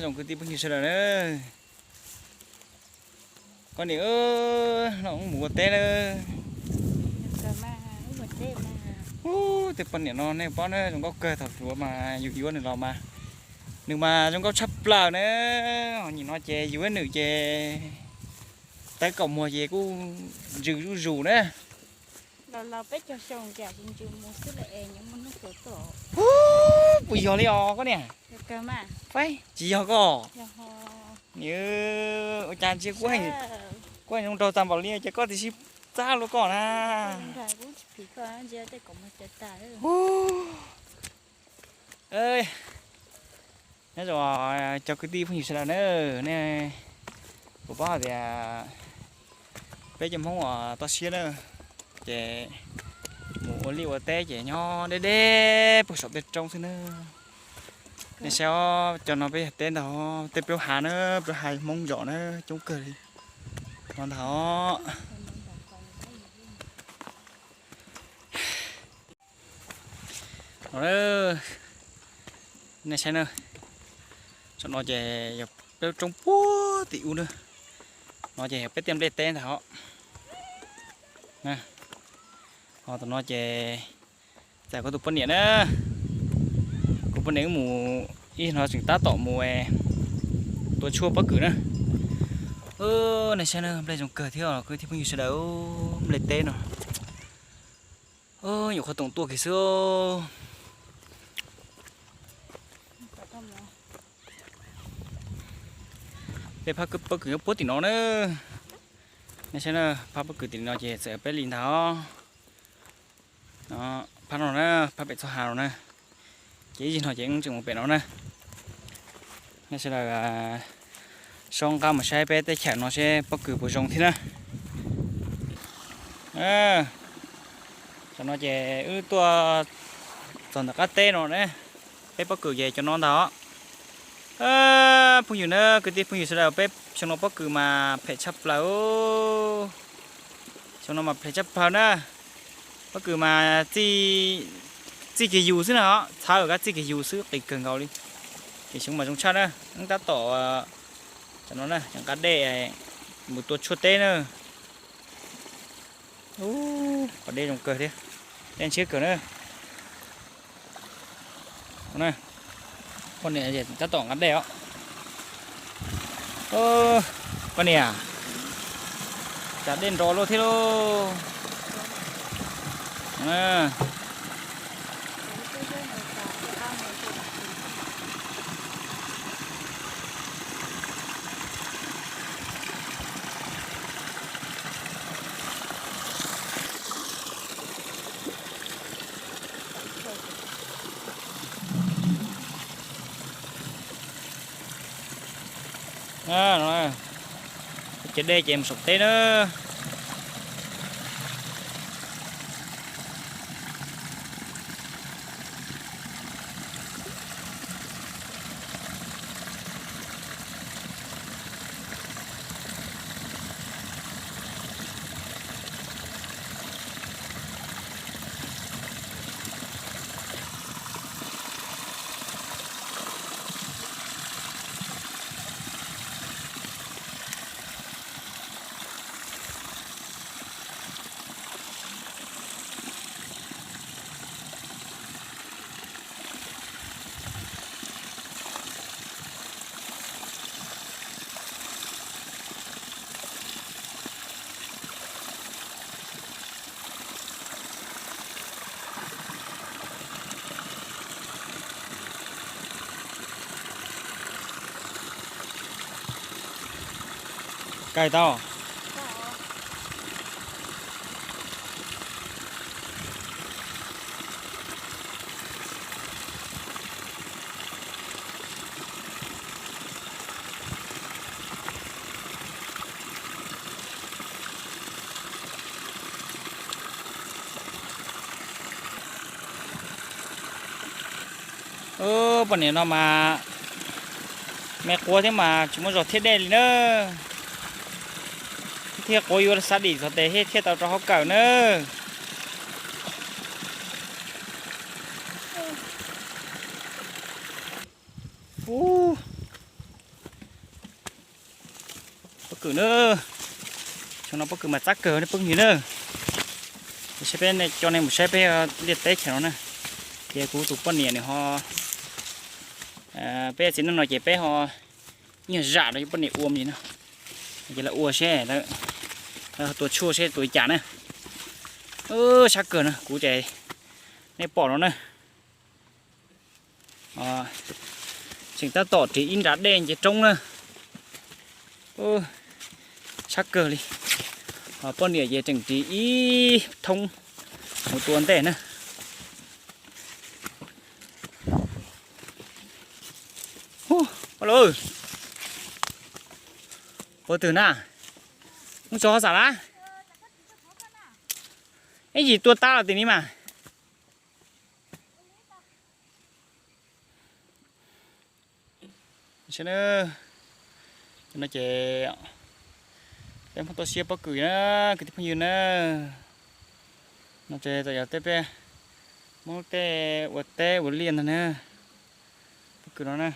Tsoom kwv tij phooj ywg sawv daws na, koj niam, no wb mus ua teb na. Ub, tej poj niam no nej paub na, zoo nkauj kawg, thaum hluas mas yus yuav nws los mas nws mas zoo nkauj tshaj plaws na. Ho nim no ces yus ib nws ces tawv kaum muag ces kuj ntsws zuj zus na. Ub, puas yog li os koj niam? Faib, tsis yog koj. Niam, ua cas ntsia kuv, kuv zoo nraug tag npaum li ces koj tiam sis txab lua koj na. Nyob zoo cov kwv tij phooj ywg sawv daws na, nej puas paub hais tias peb cov Hmoob uas toj siab na, ces mus ua liaj ua teb ces nyob deb deb puag saum tej roob xwb na. Nej saib os, cov no peb yog teb ntag, tej plaub hav na, plaub hav Hmoob zos na, coob kawg li no ntag os. No, nej saib na, saum no ces yog peb lub roob puag tim ub na. No ces yog peb tej nplej teb ntag os. Ho tom no ces txais kuv tus poj niam na, kuv poj niam wb mus ib hmo tseem tab tom mus tua tshuaj pob kws na. Nej saib na, nplej zoo kawg thiab kwv tij phooj ywg sawv daws, nplej teb no. Nyuam qhuav toom tuaj kiag xwb. Tej phab pob kws nyob puag tim no na. Nej saib na, phab pob kws tim no ces txawm peb li ntag os. Phab no na, phab pem txoj hav no na. Ces ib zig no ces wb tseem mus pem no na. Nej sawv daws soj nqab mus saib peb teb chaws no seb pob kws puas zoo thiab na. Tam no ces wb tuaj txog ntawm qab teb no na, peb pob kws ces cov no ntag os. Phooj ywg na, kwv tij phooj ywg sawv daws, peb xyoo no pob kws mas phem tshaj plaws. Xyoo no mas phem tshaj plaws na. Pob kws mas txij kiag yus xwb na, txhawv kab txij kiag yus xwb, qis kawg nkaus li. Ces xyoo mas zoo tshaj na, wb tab tom, tam no na, nqa dej mus tua tshuaj teb na. Ub, qhov dej zoo kawg thiab, dej ntshiab kawg na. Poj niam tab tom nqa dej os. Koj niam, cas dej nro luaj thiab lauj. Ces dej ces mus saum teb na. Kaij tau. Poj niam no mas me quav thiab mas tsis muaj zog thiab dej li na. Thiaj quav yuav xa dim txog tes thiaj tau rau hauv kawm na. Ub, Kws na, xyoo no pob kws mas txab kawg nej phooj ywg na. Saib peb coj nej mus saib peb liaj teb chaws no na. Ces kuv tus poj niam nws ho, peb txiv neej no ces peb ho ib nyuag zam rau poj niam ua li no. Ces lawv ua seb, lawv tua tshuaj seb tua li cas na. Sab kawg na, kuv ces nej pom no na. Tseem tab tom ris ib nrab dej nce roob na. Sab kawg li. Poj niam ces tseem ris ib thoob mus tua ntej na. Ua twg na? Mus txog xav lawm. Ib yim tua tag los tim ni mas. No ces peb Hmoob tuaj siab pob kws na, kwv tij phooj ywg na. No ces txawm yog tej peb Hmoob tej ua teb ua liaj ntag na, pob kws no na.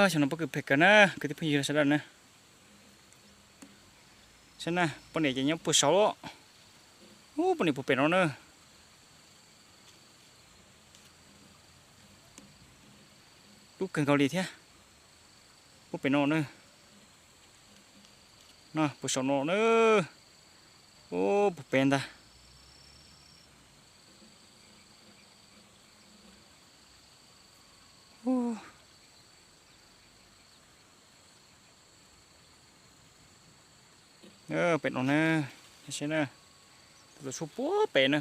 Xyoo no pob kws phem kawg na, kwv tij phooj ywg sawv daws na. Saib na, poj niam ces nyob puag saud. Ub, poj niam puag pem no na. Dub kawg nkaus li thiab. Puag pem no na. No puag saum no na. Ub, puag pem ntag. Pem no na, saib na, tus tshuaj puag pem na.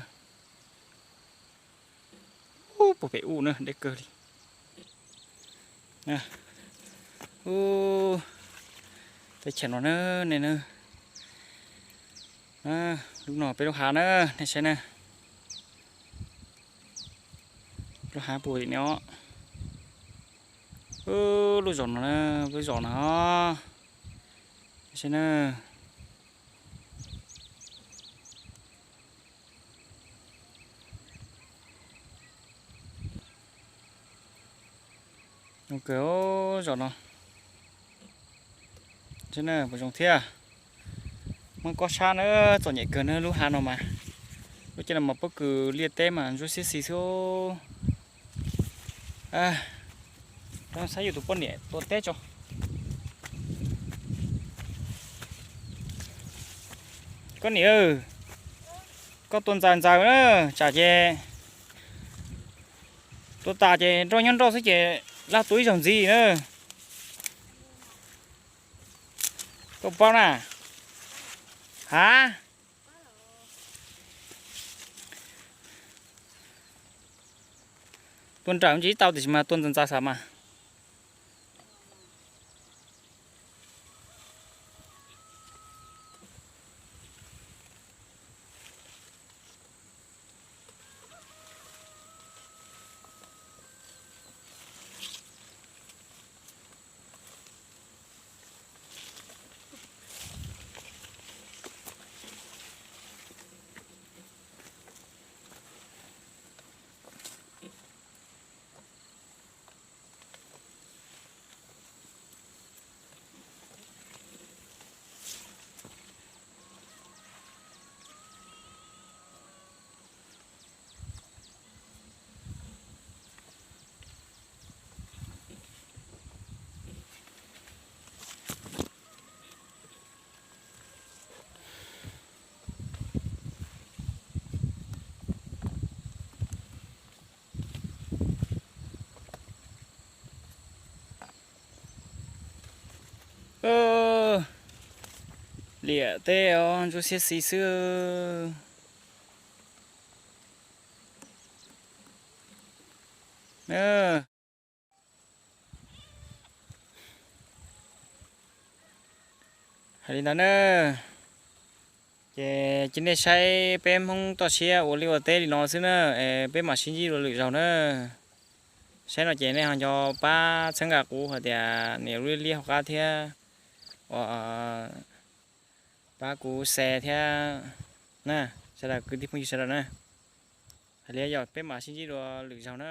Ub, puag pem ub na, deb kawg li. Ub, teb chaws no na, nej na. Lub no peb lub hav na, nej saib na. Lub hav puag tim no. Lub zos no na, lub zos no. Nej saib na. Zoo kawg zos no. Saib na, puas zoo thiab. Hmoob kob sab na, txom nyem kawg na lub hav no mas. Lub caij no mas pob kws liaj teb mas ntsuab xiab xis xwb. Saib yus tus poj niam tua teb tso. Koj niam, koj tua ntxaws ntxaws na, tsam ces tua tas ces nroj nyob nroj xwb ces laj tua ib zaug ntxiv na. Koj paub na. Ha? Tua nrawm ntsis tau tiam sis mas tua ntxaws ntxaws xav mas. Liam teb os, ntsuab xiab xis xwb. Hais li ntawd na, ces cia nej saib peb Hmoob toj siab ua liaj ua teb li no xwb na, peb mam sib ntsib dua lwm zaug na. Saib no ces nej ho nco pab txhawb nqa kuv hais tias nias lub liab hauv qab thiab, ua pab kuv share thiab na, sawv daws kwv tij phooj ywg sawv daws na. Hais li yog peb mam sib ntsib dua lwm zaug na.